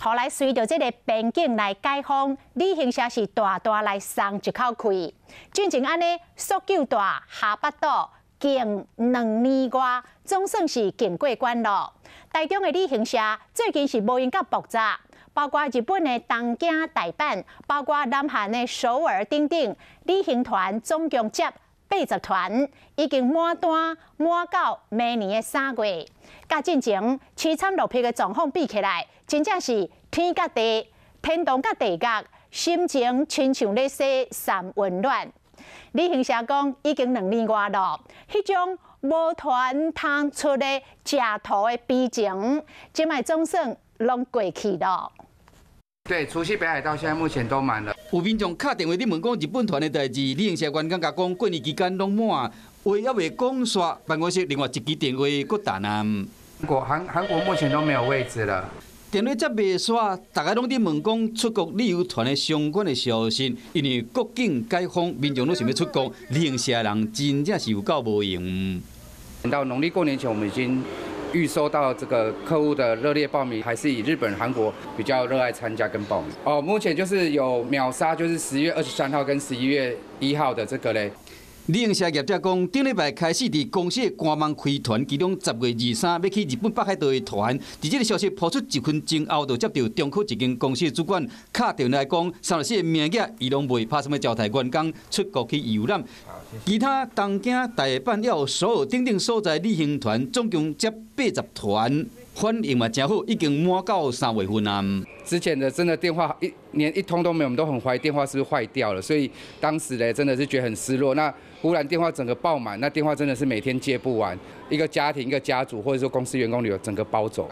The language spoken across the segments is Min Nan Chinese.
後來隨著這个邊境來解封，旅行社是大大來鬆一口氣。進前按呢速救大下腹肚，近2年外，總算是經過關囉。台中的旅行社最近是無閒佮爆炸，包括日本的東京、大阪，包括南韓的首爾等等，旅行團總共接80團，已經滿單滿到明年的3月。佮進前淒慘落魄的狀況比起來，真正是天佮地，天堂佮地獄，心情親像咧洗三溫暖。旅行社講已經2年外囉，彼種無團通出的食塗的悲情，這擺總算攏過去囉。對，除夕北海道現在目前都滿了。有民眾敲電話咧問講日本團的代誌，旅行社員工共講過年期間攏滿，話猶未講煞，辦公室另外一支電話閣彈啊。韓國目前都沒有位置了。電話接袂煞，逐家攏佇問講出國旅遊團的相關的消息，因為國境解封，民眾攏想欲出國，旅行社人真正是有夠無閒。到農曆過年前，我們已經預收到這個客戶的熱烈報名，還是以日本、韓國比較熱愛參加跟報名。哦，目前就是有秒殺，就是10月23號跟11月1號的這個咧。旅行社業者講，頂禮拜開始佇公司的官網開團，其中10月23欲去日本北海道的團，佇這个消息拋出一分鐘後，就接著中區一間公司的主管敲電話來講，34個名額伊攏袂拍算欲招待員工出國去遊覽。其他東京、大阪、還有首爾等等所在旅行團，總共接80團，反應嘛誠好，已經滿到3月份啊。之前的真的電話一連一通都沒有，我們都很懷疑電話是不是壞掉了，所以當時呢真的是覺得很失落。那忽然電話整個爆滿，那電話真的是每天接不完，一個家庭、一個家族或者說公司員工旅遊整個包走。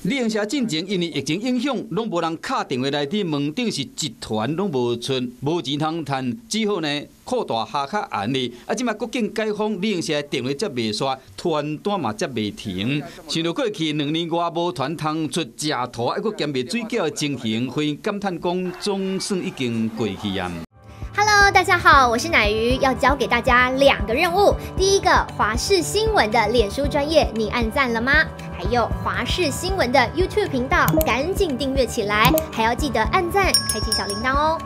旅行社進前因為疫情影響，攏無人敲電話來佇問，等是一團攏無出，無錢通趁，只好呢擴大蝦較難哩。啊，這擺國境解封，旅行社電話接袂煞，團單嘛接袂停。想著過去2年外無團通出，食塗還閣兼賣水餃的情形，非感嘆講總算已經過去啊。 Hello，大家好，我是奶魚，要交給大家兩個任務。第一個，華視新聞的臉書專頁，你按讚了嗎？還有華視新聞的 YouTube 頻道，趕緊訂閱起來，還要記得按讚，開啟小鈴鐺哦。